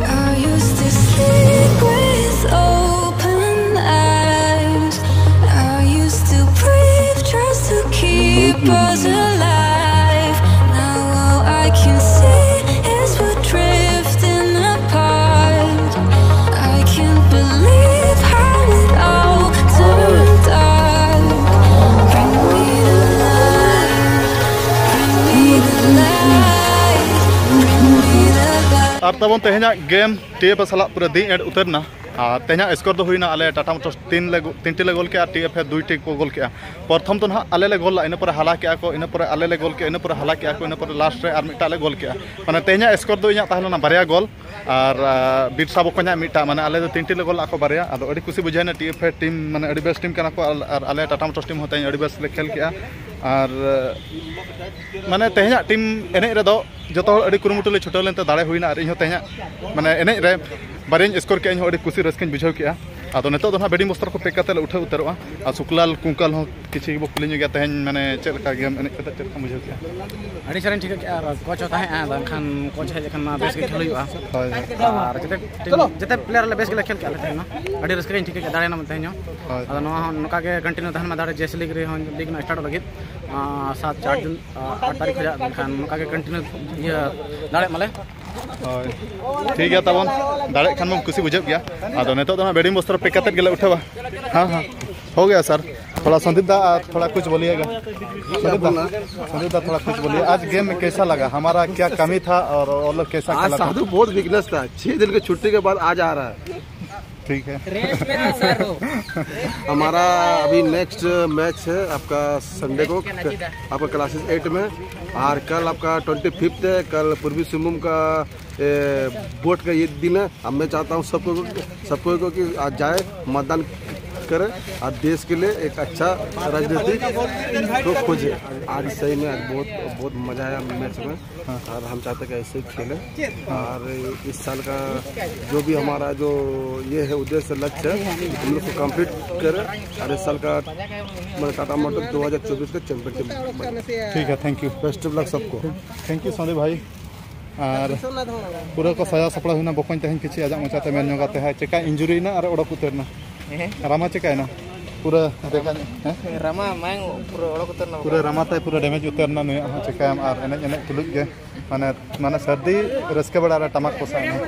I used to sleep with open eyes. I used to breathe just to keep us alive. Now all I can see is we're drifting apart. I can't believe how it all turned out. Bring me the light, bring me the light. ᱟᱨ ᱛᱟᱵᱚᱱ ᱛᱮᱦᱮᱧᱟᱜ ᱜᱮᱢ T F A ᱥᱟᱞᱟᱜ ᱯᱩᱨᱟᱹ ᱫᱤᱱ Ed ᱩᱛᱟᱹᱨ ᱮᱱᱟ᱾ ᱟᱨ ᱛᱮᱦᱮᱧᱟᱜ score ᱫᱚ ᱦᱩᱭᱱᱟ, ᱟᱞᱮ ᱴᱟᱴᱟ ᱢᱳᱴᱚᱨᱥ ᱛᱤᱱ ᱞᱮ ᱜᱳ- ᱛᱤᱱᱴᱤ ᱞᱮ ᱜᱳᱞ ᱠᱮᱜᱼᱟ, ᱴᱤ ᱮᱯᱷ ᱮ ᱫᱩᱭᱴᱤ ᱠᱚ ᱜᱳᱞ ᱠᱮᱜᱼᱟ᱾ ᱯᱨᱚᱛᱷᱚᱢ ᱫᱚ ᱱᱟᱦᱟᱜ ᱟᱞᱮ ᱞᱮ ᱜᱳᱞ ᱞᱮᱜᱼᱟ, ᱤᱱᱟᱹ ᱯᱚᱨᱮ ᱦᱟᱞᱟ ᱠᱮᱜᱼᱟ ᱠᱚ, ᱤᱱᱟᱹ ᱯᱚᱨᱮ ᱟᱞᱮ ᱞᱮ ᱜᱳᱞ ᱠᱮᱜᱼᱟ, ᱤᱱᱟᱹ ᱯᱚᱨᱮ ᱦᱟᱞᱟ ᱠᱮᱜᱼᱟ ᱠᱚ, ᱤᱱᱟᱹ ᱯᱚᱨᱮ ᱞᱟᱥᱴ ᱨᱮ ᱟᱨ ᱢᱤᱫᱴᱟᱜ ᱞᱮ ᱜᱳᱞ ᱠᱮᱜᱼᱟ᱾ ᱢᱟᱱᱮ ᱛᱮᱦᱮᱧᱟᱜ ᱥᱠᱳᱨ ᱫᱚ ᱤᱧᱟᱹᱜ ᱛᱟᱦᱮᱸ ᱞᱮᱱᱟ ᱵᱟᱨᱭᱟ ᱜᱳᱞ, ᱟᱨ ᱟᱨ ᱵᱤᱨᱥᱟ ᱵᱚᱠᱚᱧᱟᱜ ᱢᱤᱫᱴᱟᱜ, ᱢᱟᱱᱮ ᱟᱞᱮ ᱫᱚ ᱛᱤᱱᱴᱤ ᱞᱮ ᱜᱳᱞ ᱞᱮᱜᱼᱟ, ᱟᱠᱚ ᱵᱟᱨᱭᱟ᱾ ᱟᱫᱚ ᱟᱹᱰᱤ ᱠᱩᱥᱤ ᱵᱩᱡᱷᱟᱹᱣᱱᱟ, ᱴᱤ ᱮᱯᱷ ᱮ ᱴᱤᱢ ᱢᱟᱱᱮ ᱟᱹᱰᱤ ᱵᱮᱥ ᱴᱤᱢ ᱠᱟᱱᱟ ᱠᱚ, ᱟᱨ ᱟᱨ ᱟᱞᱮ ᱴᱟᱴᱟ ᱢᱳᱴᱚᱨᱥ ᱴᱤᱢ ᱦᱚᱸ ᱛᱮᱦᱮᱧ ᱟᱹᱰᱤ ᱵᱮᱥ ᱞᱮ ᱠᱷᱮᱞ ᱠᱮᱜᱼᱟ᱾ ᱟᱨ ᱢᱟᱱᱮ ᱛᱮᱦᱮᱧᱟᱜ ᱴᱤᱢ ᱮᱱᱮᱡ ᱨᱮᱫᱚ ᱡᱚᱛᱚ ᱦᱚᱲ ᱟᱹᱰᱤ ᱠᱩᱨᱩᱢᱩᱴᱩ ᱞᱮ ᱪᱷᱩᱴᱟᱹᱣ ᱞᱮᱱᱛᱮ ᱫᱟᱲᱮ ᱦᱩᱭᱱᱟ, ᱟᱨ ᱤᱧᱦᱚᱸ ᱛᱮᱦᱮᱧᱟᱜ ᱢᱟᱱᱮ ᱮᱱᱮᱡ ᱨᱮ ᱵᱟᱨᱭᱟᱧ ᱥᱠᱳᱨ ᱠᱮᱜᱼᱟ, ᱤᱧᱦᱚᱸ ᱟᱹᱰᱤ ᱠᱩᱥᱤ ᱨᱟᱹᱥᱠᱟᱹᱧ ᱵᱩᱡᱷᱟᱹᱣ ᱠᱮᱜᱼᱟ᱾ ᱟᱫᱚ ᱱᱤᱛᱚᱜ ᱫᱚ ᱱᱟᱦᱟᱜ ᱵᱮᱰᱤᱝ ᱵᱚᱥᱛᱨᱚ ᱠᱚ ᱯᱮᱠ ᱠᱟᱛᱮ ᱞᱮ ᱩᱴᱷᱟᱹᱣ ᱩᱛᱟᱹᱨᱚᱜᱼᱟ᱾ ᱟᱨ ᱥᱩᱠᱞᱟᱞ ᱠᱩᱝᱠᱟᱞ ᱦᱚᱸ ᱠᱤᱪᱷᱩ ᱜᱮᱵᱚ ᱠᱩᱞᱤ ᱧᱚᱜ ᱜᱮᱭᱟ ᱛᱮᱦᱮᱧ, ᱢᱟᱱᱮ ᱪᱮᱫ ᱞᱮᱠᱟ ᱜᱮᱢ ᱮᱱᱮᱡ ᱠᱟᱛᱮ ᱪᱮᱫ ᱞᱮᱠᱟᱢ ᱵᱩᱡᱷᱟᱹᱣ ᱠᱮᱜᱼᱟ? ᱟᱹᱰᱤ ᱪᱮᱦᱨᱟᱧ ᱴᱷᱤᱠᱟᱹ ᱠᱮᱜᱼᱟ, ᱟᱨ ᱠᱳᱪ ᱦᱚᱸ ᱛᱟᱦᱮᱸᱜᱼᱟ, ᱟᱫᱚ ᱮᱱᱠᱷᱟᱱ ᱠᱳᱪ ᱦᱮᱡ ᱞᱮᱠᱷᱟᱱ ᱢᱟ ᱵᱮᱥ ᱜᱮ ᱠᱷᱮᱞ ᱦᱩᱭᱩᱜᱼᱟ᱾ ᱦᱳᱭ᱾ ᱟᱨ ᱡᱮᱛᱮ ᱴᱤᱢ, ᱡᱮᱛᱮ ᱯᱞᱮᱭᱟᱨ ᱞᱮ ᱵᱮᱥ ᱜᱮᱞᱮ ᱠᱷᱮᱞ ᱠᱮᱜᱼᱟ ᱞᱮ ᱛᱮᱦᱮᱧ ᱢᱟ᱾ ᱟᱹᱰᱤ ᱨᱟᱹᱥᱠᱟᱹ ᱜᱤᱧ ᱴᱷᱤᱠᱟᱹ ᱠᱮᱜᱼᱟ, ᱫᱟᱲᱮᱭᱮᱱᱟ ᱢᱮᱱᱛᱮ ᱛᱮᱦᱮᱧ ᱦᱚᱸ᱾ ᱦᱳᱭ᱾ ᱟᱫᱚ ᱱᱚᱣᱟ ᱦᱚᱸ ᱱᱚᱝᱠᱟ ᱜᱮ ᱠᱚᱱᱴᱤᱱᱤᱭᱩ ᱛᱟᱦᱮᱱ ᱢᱟ, ᱫᱟᱲᱮ ᱡᱮᱥᱮ ᱞᱤᱜᱽ ᱨᱮᱦᱚᱸ, ᱞᱤᱜᱽ ᱱᱟᱜ ᱥᱴᱟᱨᱴᱚᱜ ᱞᱟᱹᱜᱤᱫ, ᱟᱨ ᱥᱟᱛ ᱪᱟᱨ ᱡᱩᱱ, ᱟᱨ ᱟᱴ ᱛᱟᱹᱨᱤᱠᱷ ᱠᱷᱚᱱᱟᱜ, ᱢᱮᱱᱠᱷᱟᱱ ᱱᱚᱝᱠᱟ ᱜᱮ ᱠᱚᱱᱴᱤᱱᱤᱭᱩ ᱤᱭᱟᱹ ᱫᱟᱲᱮᱭᱟᱜ ᱢᱟᱞᱮ᱾ ᱦᱳᱭ, ᱴᱷᱤᱠ ᱜᱮᱭᱟ ᱛᱟᱵᱚᱱ, ᱫᱟᱲᱮᱜ ᱠᱷᱟᱱ ᱵᱚᱱ ᱠᱩᱥᱤ ᱵᱩᱡᱷᱟᱹᱜ ᱜᱮᱭᱟ᱾ ᱟᱫᱚ ᱱᱤᱛᱚᱜ ᱫᱚ ᱦᱟᱸᱜ ᱵᱮᱰᱤᱝ ᱵᱚᱥᱛᱨᱚ ᱯᱮᱠ ᱠᱟᱛᱮᱫ ᱜᱮᱞᱮ ᱩᱴᱷᱟᱹᱣᱟ᱾ ᱦᱮᱸ, ᱦᱮᱸ, ᱦᱳ ᱜᱮᱭᱟ ᱥᱟᱨ᱾ ᱛᱷᱚᱲᱟ ᱥᱚᱱᱫᱤᱯ ᱫᱟ ᱟᱨ ᱛᱷᱚᱲᱟ ᱠᱩᱪ ᱵᱚᱞᱤᱭᱮᱜᱟ᱾ ᱥᱚᱱᱫᱤᱯ ᱫᱟ, ᱥᱚᱱᱫᱤᱯ ᱫᱟ, ᱛᱷᱚᱲᱟ ᱠᱩᱪ ᱵᱚᱞᱤᱭᱮ, ᱟᱡ ᱜᱮᱢ ᱢᱮ ᱠᱮᱥᱟ ᱞᱟᱜᱟ, ᱦᱟᱢᱟᱨᱟ ᱠᱭᱟ ᱠᱟᱢᱤ ᱛᱷᱟ ᱟᱨ ᱚ ᱞᱳᱜ ᱠᱮᱥᱟ ᱠᱷᱮᱞᱟ ᱛᱷᱟ? ᱥᱟᱫᱷᱩ ᱵᱚᱦᱩᱛ ᱣᱤᱠᱱᱮᱥ ᱛᱷᱟ, ᱪᱷᱮ ᱫᱤᱱ ᱠᱮ ᱪᱷᱩᱴᱴᱤ ᱠᱮ ᱵᱟᱫ ᱟᱡ ᱟ ᱨᱟᱦᱟ ᱦᱮ᱾ ᱴᱷᱤᱠ ᱦᱮ᱾ ᱨᱮᱥᱴ ᱢᱮᱱᱟᱜᱼᱟ ᱥᱟᱨ ᱦᱳ᱾ हमारा अभी नेक्स्ट मैच है आपका संडे को, आपका क्लासेस एट में, और कल आपका ट्वेंटी फिफ्थ है। कल पूर्वी सिंहभूम का बोर्ड का ये दिन है। अब मैं चाहता हूँ सबको, सबको को कि आज जाए, मतदान करें और देश के लिए एक अच्छा राजनीति को खोजें। आज सही में आज बहुत, बहुत मज़ा आया मैच में। हाँ। और हम चाहते हैं कि ऐसे ही खेलें। हाँ। और इस साल का जो भी हमारा जो ये है उद्देश्य, लक्ष्य है, हम लोग को कंप्लीट करें और इस साल का, मतलब, टाटा मोटर्स दो हज़ार चौबीस का चैंपियनशिप बने। ठीक है, thank you. Best of luck सबको। थैंक यू सोनी भाई। ᱟᱨ ᱯᱩᱨᱟᱹ ᱠᱚ ᱥᱟᱡᱟᱣ ᱥᱟᱯᱲᱟᱣ ᱦᱩᱭᱱᱟ, ᱵᱚᱠᱚᱧ ᱛᱮᱦᱮᱧ ᱠᱤᱪᱷᱩ ᱟᱡᱟᱜ ᱢᱚᱪᱟᱛᱮ ᱢᱮᱱ ᱧᱚᱜᱟ ᱛᱮ, ᱦᱮᱸ, ᱪᱮᱠᱟ ᱤᱱᱡᱩᱨᱤ ᱮᱱᱟ ᱟᱨ ᱚᱰᱚᱠ ᱩᱛᱟᱹᱨ ᱮᱱᱟ᱾ ᱦᱮᱸ? ᱨᱟᱢᱟ ᱪᱮᱠᱟᱭᱮᱱᱟ? ᱯᱩᱨᱟᱹ ᱫᱮᱠᱷᱟ ᱧᱚᱜ, ᱦᱮᱸ? ᱨᱟᱢᱟ ᱢᱟᱭᱟᱝ ᱯᱩᱨᱟᱹ ᱚᱰᱚᱠ ᱩᱛᱟᱹᱨ ᱮᱱᱟ᱾ ᱯᱩᱨᱟᱹ ᱨᱟᱢᱟ ᱛᱟᱭ ᱯᱩᱨᱟᱹ ᱰᱮᱢᱮᱡᱽ ᱩᱛᱟᱹᱨ ᱮᱱᱟ ᱱᱩᱭᱟᱜ ᱦᱚᱸ, ᱪᱮᱠᱟᱭᱟᱢ ᱟᱨ ᱮᱱᱮᱡ ᱮᱱᱮᱡ ᱛᱩᱞᱩᱡ ᱜᱮ ᱢᱟᱱᱮ, ᱢᱟᱱᱮ ᱥᱟᱹᱨᱫᱤ ᱨᱟᱹᱥᱠᱟᱹ ᱵᱮᱲᱟ ᱨᱮ ᱴᱟᱢᱟᱠ ᱠᱚ ᱥᱟᱵ ᱮᱱᱟ᱾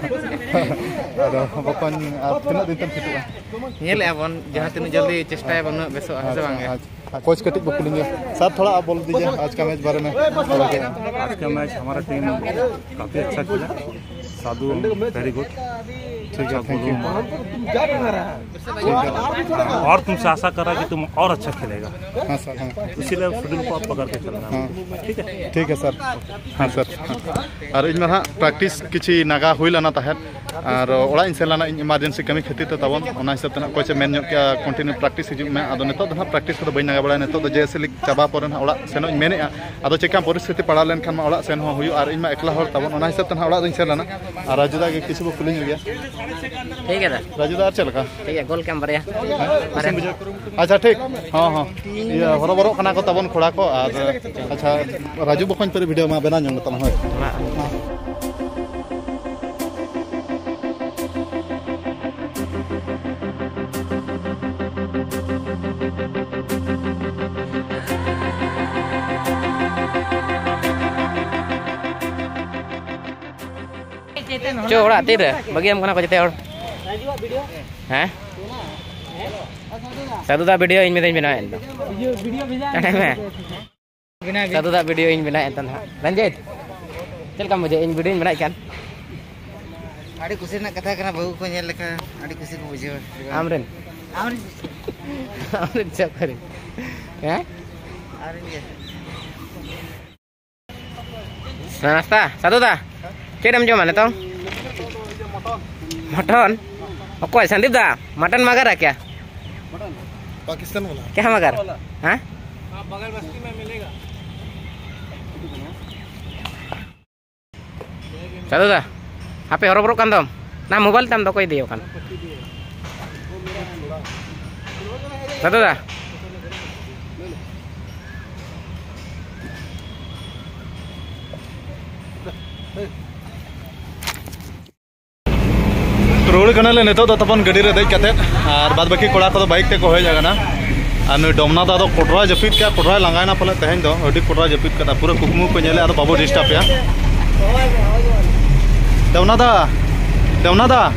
ᱟᱫᱚ ᱵᱚᱠᱚᱧ ᱟᱨ ᱛᱤᱱᱟᱹᱜ ᱫᱤᱱ ᱛᱮᱢ ᱯᱷᱤᱴᱚᱜᱼᱟ? ᱧᱮᱞᱮᱜᱼᱟ ᱵᱚᱱ, ᱡᱟᱦᱟᱸ ᱛᱤᱱᱟᱹᱜ ᱡᱚᱞᱫᱤ ᱪᱮᱥᱴᱟᱭᱟᱵᱚᱱ ᱩᱱᱟᱹᱜ ᱵᱮᱥᱚᱜᱼᱟ, ᱦᱮᱸ ᱥᱮ ᱵᱟᱝ ᱜᱮ? ᱟᱪᱪᱷᱟ, ᱟᱪᱪᱷᱟ᱾ कोच कटिक बो कुलिंगे। सर, थोड़ा आप बोल दीजिए आज का मैच बारे में। आज का मैच हमारा टीम काफ़ी अच्छा खेला। साधु, वेरी गुड। ठीक है, थैंक यू। और तुमसे आशा कर रहा कि तुम और अच्छा खेलेगा। हाँ सर, हाँ। इसीलिए फिडल को आप पकड़ के चलना। हाँ। ठीक है? ठीक है सर। हाँ सर। ᱟᱨ ᱤᱧ ᱢᱟ ᱱᱟᱦᱟᱜ ᱯᱨᱮᱠᱴᱤᱥ ᱠᱤᱪᱷᱤ ᱱᱟᱜᱟ ᱦᱩᱭ ᱞᱮᱱᱟ ᱛᱟᱦᱮᱸᱫ, ᱟᱨ ᱚᱲᱟᱜ ᱤᱧ ᱥᱮᱱ ᱞᱮᱱᱟ ᱤᱧ ᱤᱢᱟᱨᱡᱮᱱᱥᱤ ᱠᱟᱹᱢᱤ ᱠᱷᱟᱹᱛᱤᱨ ᱛᱮ ᱛᱟᱵᱚᱱ᱾ ᱚᱱᱟ ᱦᱤᱥᱟᱹᱵ ᱛᱮ ᱱᱟᱦᱟᱜ ᱠᱳᱪᱮ ᱢᱮᱱ ᱧᱚᱜ ᱠᱮᱜᱼᱟ, ᱠᱚᱱᱴᱤᱱᱤᱭᱩ ᱯᱨᱮᱠᱴᱤᱥ ᱦᱤᱡᱩᱜ ᱢᱮ᱾ ᱟᱫᱚ ᱱᱤᱛᱚᱜ ᱫᱚ ᱱᱟᱦᱟᱜ ᱯᱨᱮᱠᱴᱤᱥ ᱠᱚᱫᱚ ᱵᱟᱹᱧ ᱱᱟᱜᱟ ᱵᱟᱲᱟᱭᱟ᱾ ᱱᱤᱛᱚᱜ ᱫᱚ ᱡᱮ ᱮᱥ ᱮ ᱞᱤᱜᱽ ᱪᱟᱵᱟ ᱯᱚᱨᱮ ᱱᱟᱦᱟᱜ ᱚᱲᱟᱜ ᱥᱮᱱᱚᱜ ᱤᱧ ᱢᱮᱱᱮᱜᱼᱟ᱾ ᱟᱫᱚ ᱪᱮᱠᱟᱢ ᱯᱚᱨᱤᱥᱛᱷᱤᱛᱤ ᱯᱟᱲᱟᱣ ᱞᱮᱱᱠᱷᱟᱱ ᱢᱟ ᱚᱲᱟᱜ ᱥᱮᱱ ᱦᱚᱸ ᱦᱩᱭᱩᱜᱼᱟ, ᱟᱨ ᱤᱧ ᱢᱟ ᱮᱠᱞᱟ ᱦᱚᱲ ᱛᱟᱵᱚᱱ, ᱚᱱᱟ ᱦᱤᱥᱟᱹᱵ ᱛᱮ ᱱᱟᱦᱟᱜ ᱚᱲᱟᱜ ᱫᱚᱧ ᱥᱮᱱ ᱞᱮᱱᱟ᱾ ᱟᱨ ᱨᱟᱡᱩ ᱫᱟ ᱜᱮ ᱠᱤᱪᱷᱩ ᱠᱚ ᱠᱩᱞᱤ ᱧᱚᱜ ᱜᱮᱭᱟ᱾ ᱴᱷᱤᱠ ᱜᱮᱭᱟ ᱫᱟ᱾ ᱨᱟᱡᱩ ᱫᱟ, ᱟᱨ ᱪᱮᱫ ᱞᱮᱠᱟ? ᱴᱷᱤᱠ ᱜᱮᱭᱟ, ᱜᱳᱞ ᱠᱮᱢ ᱵᱟᱨᱭᱟ᱾ ᱦᱮᱸ? ᱵᱟᱨᱭᱟ᱾ ᱟᱪᱪᱷᱟ, ᱴᱷᱤᱠ᱾ ᱦᱚᱸ, ᱦᱚᱸ᱾ ᱤᱭᱟᱹ, ᱦᱚᱨᱚᱵᱚᱨᱚᱜ ᱠᱟᱱᱟ ᱠᱚ ᱛᱟᱵᱚᱱ ᱠᱚᱲᱟ ᱠᱚ, ᱟᱨ ᱟᱪᱪᱷᱟ, ᱨᱟᱡᱩ ᱵᱚᱠᱚᱧ ᱯᱮᱨᱮ ᱵᱷᱤᱰᱤᱭᱳ ᱢᱟ ᱵᱮᱱᱟᱣ ᱧᱚᱜ ᱜᱮ ᱛᱟᱞᱟᱝ, ᱦᱳᱭ᱾ ᱢᱟ᱾ ᱪᱚ ᱚᱲᱟᱜ ᱛᱤᱨᱮ ᱵᱟᱹᱜᱤᱭᱟᱢ ᱠᱟᱱᱟ ᱠᱚ ᱡᱚᱛᱚ ᱦᱚᱲ? ᱦᱮᱸ? ᱥᱟᱹᱫᱷᱩ ᱫᱟ ᱵᱷᱤᱰᱤᱭᱳ ᱤᱧ ᱢᱤᱫ ᱫᱤᱱ ᱵᱮᱱᱟᱣᱮᱫ ᱫᱚ᱾ ᱪᱟᱴᱟᱭ ᱢᱮ᱾ ᱥᱟᱹᱫᱷᱩ ᱫᱟ ᱵᱷᱤᱰᱤᱭᱳ ᱤᱧ ᱵᱮᱱᱟᱣᱮᱫ ᱛᱟᱦᱮᱱᱟ᱾ ᱨᱚᱧᱡᱤᱛ, ᱪᱮᱫ ᱞᱮᱠᱟᱢ ᱵᱩᱡᱷᱟᱹᱣᱟ ᱤᱧ ᱵᱷᱤᱰᱤᱭᱳᱧ ᱵᱮᱱᱟᱣᱮᱫ ᱠᱟᱱ? ᱟᱹᱰᱤ ᱠᱩᱥᱤ ᱨᱮᱱᱟᱜ ᱠᱟᱛᱷᱟ ᱠᱟᱱᱟ, ᱵᱟᱹᱦᱩ ᱠᱚ ᱧᱮᱞ ᱞᱮᱠᱷᱟᱱ ᱟᱹᱰᱤ ᱠᱩᱥᱤ ᱠᱚ ᱵᱩᱡᱷᱟᱹᱣᱟ᱾ ᱟᱢᱨᱮᱱ? ᱟᱢᱨᱮᱱ᱾ ᱟᱢᱨᱮᱱ ᱥᱮ ᱚᱠᱚᱭ ᱨᱮᱱ? ᱦᱮᱸ? ᱟᱢᱨᱮᱱ ᱜᱮ᱾ ᱱᱟᱥᱛᱟ, ᱥᱟᱹᱫᱷᱩ ᱫᱟ, ᱪᱮᱫ ᱮᱢ ᱡᱚᱢᱟ ᱱᱤᱛᱚᱝ? ᱢᱚᱴᱚᱱ? ᱚᱠᱚᱭ, ᱥᱟᱱᱫᱤᱯ ᱫᱟ? मटन मंगा रहा क्या? पाकिस्तान वाला। क्या मंगा रहा? हाँ? ᱥᱟᱹᱫᱷᱩ ᱫᱟ, ᱦᱟᱯᱮ ᱦᱚᱨᱚᱵᱚᱨᱚᱜ ᱠᱟᱱ ᱫᱚᱢ᱾ ᱱᱟ ᱢᱳᱵᱟᱭᱤᱞ ᱛᱟᱢ ᱫᱚ ᱚᱠᱚᱭ ᱤᱫᱤᱭᱟᱢ ᱠᱟᱱ? ᱥᱟᱹᱫᱷᱩ ᱫᱟ᱾ ᱨᱩᱣᱟᱹᱲ ᱠᱟᱱᱟᱞᱮ ᱱᱤᱛᱚᱜ ᱫᱚ ᱛᱟᱵᱚᱱ ᱜᱟᱹᱰᱤ ᱨᱮ ᱫᱮᱡ ᱠᱟᱛᱮᱫ, ᱟᱨ ᱵᱟᱫ ᱵᱟᱹᱠᱤ ᱠᱚᱲᱟ ᱠᱚᱫᱚ ᱵᱟᱭᱤᱠ ᱛᱮᱠᱚ ᱦᱮᱡ ᱟᱠᱟᱱᱟ᱾ ᱟᱨ ᱱᱩᱭ ᱰᱚᱢᱱᱟ ᱫᱚ ᱟᱫᱚ ᱠᱚᱴᱨᱟᱭ ᱡᱟᱹᱯᱤᱫ ᱠᱮᱫᱼᱟ, ᱠᱚᱴᱨᱟᱭ ᱞᱟᱸᱜᱟᱭᱮᱱᱟ ᱯᱟᱞᱮ ᱛᱮᱦᱮᱧ ᱫᱚ, ᱟᱹᱰᱤ ᱠᱚᱴᱨᱟᱭ ᱡᱟᱹᱯᱤᱫ ᱠᱟᱫᱟ, ᱯᱩᱨᱟᱹ ᱠᱩᱠᱢᱩ ᱠᱚ ᱧᱮᱞᱮᱫᱼᱟ, ᱟᱫᱚ ᱵᱟᱵᱚ ᱰᱤᱥᱴᱟᱵᱽ ᱮᱭᱟ᱾ ᱰᱚᱢᱱᱟ ᱫᱟ, ᱰᱚᱢᱱᱟ ᱫᱟ,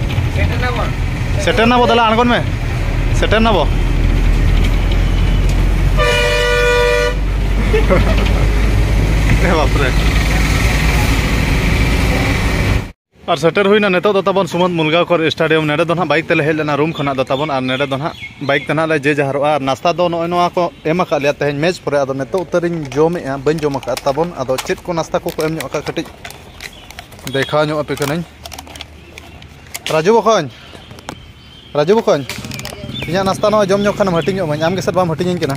ᱥᱮᱴᱮᱨ ᱱᱟᱵᱚ, ᱫᱮᱞᱟ ᱟᱬᱜᱚᱱ ᱢᱮ, ᱥᱮᱴᱮᱨ ᱱᱟᱵᱚ᱾ ᱮ ᱵᱟᱯᱨᱮ᱾ ᱟᱨ ᱥᱮᱴᱮᱨ ᱦᱩᱭᱱᱟ ᱱᱤᱛᱚᱜ ᱫᱚ ᱛᱟᱵᱚᱱ ᱥᱩᱢᱟᱱ ᱢᱩᱞᱜᱟᱣ ᱠᱚᱨ ᱥᱴᱮᱰᱤᱭᱟᱢ᱾ ᱱᱚᱰᱮ ᱫᱚ ᱱᱟᱦᱟᱜ ᱵᱟᱭᱤᱠ ᱛᱮᱞᱮ ᱦᱮᱡ ᱞᱮᱱᱟ ᱨᱩᱢ ᱠᱷᱚᱱᱟᱜ ᱫᱚ ᱛᱟᱵᱚᱱ, ᱟᱨ ᱱᱚᱰᱮ ᱫᱚ ᱱᱟᱦᱟᱜ ᱵᱟᱭᱤᱠ ᱛᱮ ᱱᱟᱦᱟᱜ ᱞᱮ ᱡᱮ ᱡᱟᱦᱟᱨᱚᱜᱼᱟ᱾ ᱟᱨ ᱱᱟᱥᱛᱟ ᱫᱚ ᱱᱚᱜᱼᱚᱭ ᱱᱚᱣᱟ ᱠᱚ ᱮᱢ ᱟᱠᱟᱫ ᱞᱮᱭᱟ ᱛᱮᱦᱮᱧ ᱢᱮᱪ ᱯᱚᱨᱮ᱾ ᱟᱫᱚ ᱱᱤᱛᱚᱜ ᱩᱛᱟᱹᱨᱤᱧ ᱡᱚᱢᱮᱜᱼᱟ, ᱵᱟᱹᱧ ᱡᱚᱢ ᱟᱠᱟᱫᱼᱟ ᱛᱟᱵᱚᱱ᱾ ᱟᱫᱚ ᱪᱮᱫ ᱠᱚ ᱱᱟᱥᱛᱟ ᱠᱚᱠᱚ ᱮᱢ ᱧᱚᱜ ᱟᱠᱟᱫ ᱠᱟᱹᱴᱤᱡ ᱫᱮᱠᱷᱟᱣ ᱧᱚᱜ ᱟᱯᱮ ᱠᱟᱹᱱᱟᱹᱧ᱾ ᱨᱟᱡᱩ ᱵᱚᱠᱚᱧ, ᱨᱟᱡᱩ ᱵᱚᱠᱚᱧ, ᱤᱧᱟᱹᱜ ᱱᱟᱥᱛᱟ ᱱᱚᱣᱟ ᱡᱚᱢ ᱧᱚᱜ ᱠᱷᱟᱱᱮᱢ ᱦᱟᱹᱴᱤᱧ ᱧᱚᱜ ᱟᱹᱢᱟᱹᱧ, ᱟᱢ ᱜᱮᱥᱮ ᱵᱟᱢ ᱦᱟᱹᱴᱤᱧᱟᱹᱧ ᱠᱟᱱᱟ᱾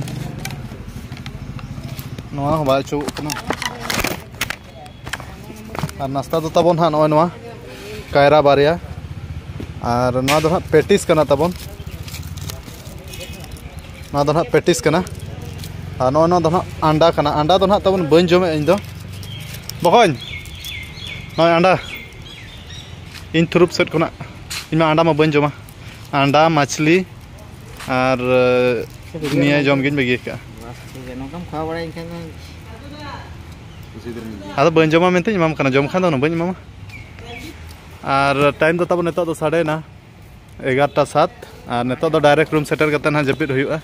ᱱᱚᱣᱟ ᱦᱚᱸ ᱵᱟᱭ ᱚᱪᱚᱜᱚᱜ ᱠᱟᱱᱟ᱾ ᱟᱨ ᱱᱟᱥᱛᱟ ᱫᱚ ᱛᱟᱵᱚᱱ ᱦᱟᱸᱜ ᱱᱚᱜᱼᱚᱭ ᱱᱚᱣᱟ ᱠᱟᱭᱨᱟ ᱵᱟᱨᱭᱟ, ᱟᱨ ᱱᱚᱣᱟ ᱫᱚ ᱦᱟᱸᱜ ᱯᱮᱴᱤᱥ ᱠᱟᱱᱟ ᱛᱟᱵᱚᱱ᱾ ᱱᱚᱣᱟ ᱫᱚ ᱦᱟᱸᱜ ᱯᱮᱴᱤᱥ ᱠᱟᱱᱟ, ᱟᱨ ᱱᱚᱜᱼᱚᱭ ᱱᱚᱣᱟ ᱫᱚ ᱦᱟᱸᱜ ᱟᱱᱰᱟ ᱠᱟᱱᱟ᱾ ᱟᱱᱰᱟ ᱫᱚ ᱦᱟᱸᱜ ᱛᱟᱵᱚᱱ ᱵᱟᱹᱧ ᱡᱚᱢᱮᱫᱼᱟ ᱤᱧ ᱫᱚ᱾ ᱵᱚᱠᱚᱧ, ᱱᱚᱜᱼᱚᱭ ᱟᱱᱰᱟ ᱤᱧ ᱛᱷᱩᱨᱩᱯ ᱥᱮᱫ ᱠᱷᱚᱱᱟᱜ, ᱤᱧ ᱢᱟ ᱟᱱᱰᱟ ᱢᱟ ᱵᱟᱹᱧ ᱡᱚᱢᱟ᱾ ᱟᱱᱰᱟ, ᱢᱟᱪᱷᱞᱤ, ᱟᱨ ᱱᱤᱭᱟᱹ ᱡᱚᱢ ᱜᱤᱧ ᱵᱟᱹᱜᱤ ᱟᱠᱟᱫᱼᱟ᱾ ᱵᱟᱥ, ᱴᱷᱤᱠ ᱜᱮᱭᱟ, ᱱᱚᱝᱠᱟᱢ ᱠᱷᱟᱣᱟ ᱵᱟᱲᱟᱭᱤᱧ ᱠᱷᱟᱱ ᱫᱚ᱾ ᱟᱫᱚ ᱵᱟᱹᱧ ᱡᱚᱢᱟ ᱢᱮᱱᱛᱮᱧ ᱮᱢᱟᱢ ᱠᱟᱱᱟ, ᱡᱚᱢ ᱠᱷᱟᱱ ᱫᱚ ᱦᱩᱱᱟᱹᱝ ᱵᱟᱹᱧ ᱮᱢᱟᱢᱟ᱾ ᱟᱨ ᱴᱟᱭᱤᱢ ᱫᱚ ᱛᱟᱵᱚᱱ ᱱᱤᱛᱚᱜ ᱫᱚ ᱥᱟᱰᱮᱭᱮᱱᱟ ᱮᱜᱟᱨᱚᱴᱟ ᱥᱟᱛ, ᱟᱨ ᱱᱤᱛᱚᱜ ᱫᱚ ᱰᱟᱭᱨᱮᱠᱴ ᱨᱩᱢ ᱥᱮᱴᱮᱨ ᱠᱟᱛᱮ ᱱᱟᱦᱟᱜ ᱡᱟᱹᱯᱤᱫ ᱦᱩᱭᱩᱜᱼᱟ᱾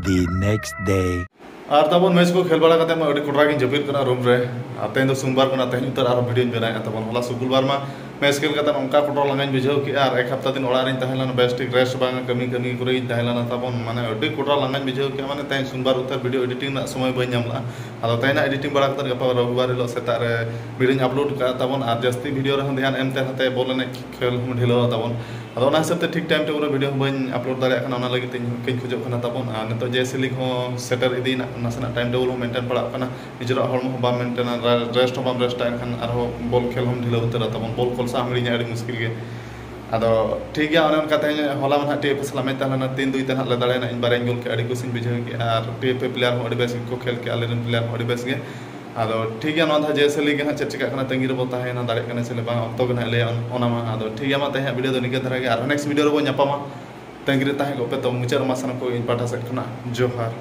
The next day. ᱟᱨ ᱛᱟᱵᱚᱱ ᱢᱮᱪ ᱠᱚ ᱠᱷᱮᱞ ᱵᱟᱲᱟ ᱠᱟᱛᱮ ᱢᱟ ᱟᱹᱰᱤ ᱠᱚᱰᱨᱟ ᱜᱤᱧ ᱡᱟᱹᱯᱤᱫ ᱠᱟᱱᱟ ᱨᱩᱢ ᱨᱮ᱾ ᱟᱨ ᱛᱮᱦᱮᱧ ᱫᱚ ᱥᱳᱢᱵᱟᱨ ᱠᱟᱱᱟ, ᱛᱮᱦᱮᱧ ᱩᱛᱟᱹᱨ ᱟᱨᱦᱚᱸ ᱵᱷᱤᱰᱤᱭᱳᱧ ᱵᱮᱱᱟᱣᱮᱫᱼᱟ ᱛᱟᱵᱚᱱ᱾ ᱦᱚᱞᱟ ᱥᱩᱠᱩᱞᱵᱟᱨ ᱢᱟ ᱢᱮᱪ ᱠᱷᱮᱞ ᱠᱟᱛᱮ ᱚᱱᱠᱟ ᱠᱚᱰᱨᱟ ᱞᱟᱸᱜᱟᱧ ᱵᱩᱡᱷᱟᱹᱣ ᱠᱮᱜᱼᱟ, ᱟᱨ ᱮᱠ ᱦᱟᱯᱛᱟ ᱫᱤᱱ ᱚᱲᱟᱜ ᱨᱤᱧ ᱛᱟᱦᱮᱸ ᱞᱮᱱᱟ, ᱵᱮᱥ ᱴᱷᱤᱠ ᱨᱮᱥᱴ ᱵᱟᱝ, ᱠᱟᱹᱢᱤ ᱠᱟᱹᱢᱤ ᱠᱚᱨᱮ ᱜᱤᱧ ᱛᱟᱦᱮᱸ ᱞᱮᱱᱟ ᱛᱟᱵᱚᱱ, ᱢᱟᱱᱮ ᱟᱹᱰᱤ ᱠᱚᱰᱨᱟ ᱞᱟᱸᱜᱟᱧ ᱵᱩᱡᱷᱟᱹᱣ ᱠᱮᱜᱼᱟ᱾ ᱢᱟᱱᱮ ᱛᱮᱦᱮᱧ ᱥᱳᱢᱵᱟᱨ ᱩᱛᱟᱹᱨ ᱵᱷᱤᱰᱤᱭᱳ ᱮᱰᱤᱴᱤᱝ ᱨᱮᱱᱟᱜ ᱥᱚᱢᱚᱭ ᱵᱟᱹᱧ ᱧᱟᱢ ᱞᱮᱜᱼᱟ᱾ ᱟᱫᱚ ᱛᱮᱦᱮᱧᱟᱜ ᱮᱰᱤᱴᱤᱝ ᱵᱟᱲᱟ ᱠᱟᱛᱮ ᱜᱟᱯᱟ ᱨᱚᱵᱤᱵᱟᱨ ᱦᱤᱞᱳᱜ ᱥᱮᱛᱟᱜ ᱨᱮ ᱵᱷᱤᱰᱤᱭᱳᱧ ᱟᱯᱞᱳᱰ ᱠᱟᱜᱼᱟ ᱛᱟᱵᱚᱱ, ᱟᱨ ᱡᱟᱹᱥᱛᱤ ᱵᱷᱤᱰᱤᱭᱳ ᱨᱮᱦᱚᱸ ᱫᱷᱮᱭᱟᱱ ᱮᱢ ᱛᱮ ᱱᱟᱛᱮ ᱵᱚᱞ ᱮᱱᱮᱡ ᱠᱷᱮᱞ ᱦᱚᱸ ᱰᱷᱤᱞᱟᱹᱣᱟ ᱛᱟᱵᱚᱱ᱾ ᱟᱫᱚ ᱚᱱᱟ ᱦᱤᱥᱟᱹᱵ ᱛᱮ ᱴᱷᱤᱠ ᱴᱟᱭᱤᱢ ᱴᱮᱵᱚᱞ ᱨᱮ ᱵᱷᱤᱰᱤᱭᱳ ᱦᱚᱸ ᱵᱟᱹᱧ ᱟᱯᱞᱳᱰ ᱫᱟᱲᱮᱭᱟᱜ ᱠᱟᱱᱟ, ᱚᱱᱟ ᱞᱟᱹᱜᱤᱫ ᱛᱮ ᱤᱧ ᱠᱷᱚᱡᱚᱜ ᱠᱟᱱᱟ ᱛᱟᱵᱚᱱ᱾ ᱟᱨ ᱱᱤᱛᱚᱜ ᱡᱮ ᱥᱮ ᱞᱤᱜᱽ ᱦᱚᱸ ᱥᱮᱴᱮᱨ ᱤᱫᱤᱭᱮᱱᱟ, ᱱᱟᱥᱮᱱᱟᱜ ᱴᱟᱭᱤᱢ ᱴᱮᱵᱚᱞ ᱦᱚᱸ ᱢᱮᱱᱴᱮᱱ ᱯᱟᱲᱟᱜ ᱠᱟᱱᱟ᱾ ᱱᱤᱡᱮᱨᱟᱜ ᱦᱚᱲᱢᱚ ᱦᱚᱸ ᱵᱟᱢ ᱢᱮᱱᱴᱮᱱᱟ, ᱨᱮᱥᱴ ᱦᱚᱸ ᱵᱟᱢ ᱨᱮᱥᱴᱟ, ᱮᱱᱠᱷᱟᱱ ᱟᱨᱦᱚᱸ ᱵᱚᱞ ᱠᱷᱮᱞ ᱦᱚᱸᱢ ᱰᱷᱤᱞᱟᱹᱣ ᱩᱛᱟᱹᱨᱟ ᱛᱟᱵᱚᱱ᱾ ᱵᱚᱞ ᱠᱚᱞ ᱥᱟᱦ ᱦᱤᱲᱤᱧᱟ ᱟᱹᱰᱤ ᱢᱩᱥᱠᱤᱞ ᱜᱮ᱾ ᱟᱫᱚ ᱴᱷᱤᱠ ᱜᱮᱭᱟ, ᱚᱱᱮ ᱚᱱᱠᱟ ᱛᱮᱦᱮᱧ ᱦᱚᱞᱟ ᱢᱟ ᱱᱟᱦᱟᱜ ᱴᱤ ᱮᱯᱷ ᱮ ᱥᱟᱞᱟᱜ ᱢᱮᱪ ᱛᱟᱦᱮᱸ ᱞᱮᱱᱟ, ᱛᱤᱱ ᱫᱩᱭ ᱛᱮ ᱱᱟᱦᱟᱜ ᱞᱮ ᱫᱟᱲᱮᱭᱮᱱᱟ᱾ ᱤᱧ ᱵᱟᱨᱭᱟᱧ ᱜᱳᱞ ᱠᱮᱫᱼᱟ, ᱟᱹᱰᱤ ᱠᱩᱥᱤᱧ ᱵᱩᱡᱷᱟᱹᱣ ᱠᱮᱫᱼᱟ᱾ ᱟᱨ ᱴᱤ ᱮᱯᱷ ᱮ ᱯᱞᱮᱭᱟᱨ ᱦᱚᱸ ᱟᱹᱰᱤ ᱵᱮᱥ ᱜᱮᱠᱚ ᱠᱷᱮᱞ ᱠᱮᱫᱼᱟ, ᱟᱞᱮ ᱨᱮᱱ ᱯᱞᱮᱭᱟᱨ ᱦᱚᱸ ᱟᱹᱰᱤ ᱵᱮᱥ ᱜᱮ᱾ ᱟᱫᱚ ᱴᱷᱤᱠ ᱜᱮᱭᱟ, ᱱᱚᱣᱟ ᱫᱷᱟᱣ ᱡᱮ ᱥᱮ ᱞᱤᱜᱽ ᱜᱮ ᱱᱟᱦᱟᱜ ᱪᱮᱫ ᱪᱤᱠᱟᱹᱜ ᱠᱟᱱᱟ, ᱛᱟᱺᱜᱤ ᱨᱮᱵᱚ ᱛᱟᱦᱮᱸᱭᱮᱱᱟ, ᱫᱟᱲᱮᱜ ᱠᱟᱱᱟ ᱪᱮ ᱵᱟᱝ, ᱚᱠᱛᱚ ᱜᱮ ᱱᱟᱦᱟᱜ ᱞᱟᱹᱭᱟ ᱚᱱᱟ ᱢᱟ᱾ ᱟᱫᱚ ᱴᱷᱤᱠ ᱜᱮᱭᱟ, ᱢᱟ ᱛᱮᱦᱮᱧᱟᱜ ᱵᱷᱤᱰᱤᱭᱳ ᱫᱚ ᱱᱤᱝᱠᱟᱹ ᱫᱷᱟᱨᱟ ᱜᱮ, ᱟᱨᱦᱚᱸ ᱱᱮᱠᱥᱴ ᱵᱷᱤᱰᱤᱭᱳ ᱨᱮᱵᱚ ᱧᱟᱯᱟᱢᱟ᱾ ᱛᱟᱺᱜᱤ ᱨᱮ ᱛᱟᱦᱮᱸ ᱠᱚᱜ ᱯᱮ᱾ ᱛᱚ ᱢᱩᱪᱟᱹᱫ ᱨᱮᱢᱟ ᱥᱟᱱᱟᱢ ᱠᱚ ᱤᱧ ᱯᱟᱦᱴᱟ ᱥᱮᱫ ᱠᱷᱚᱱᱟᱜ ᱡᱚᱦᱟᱨ᱾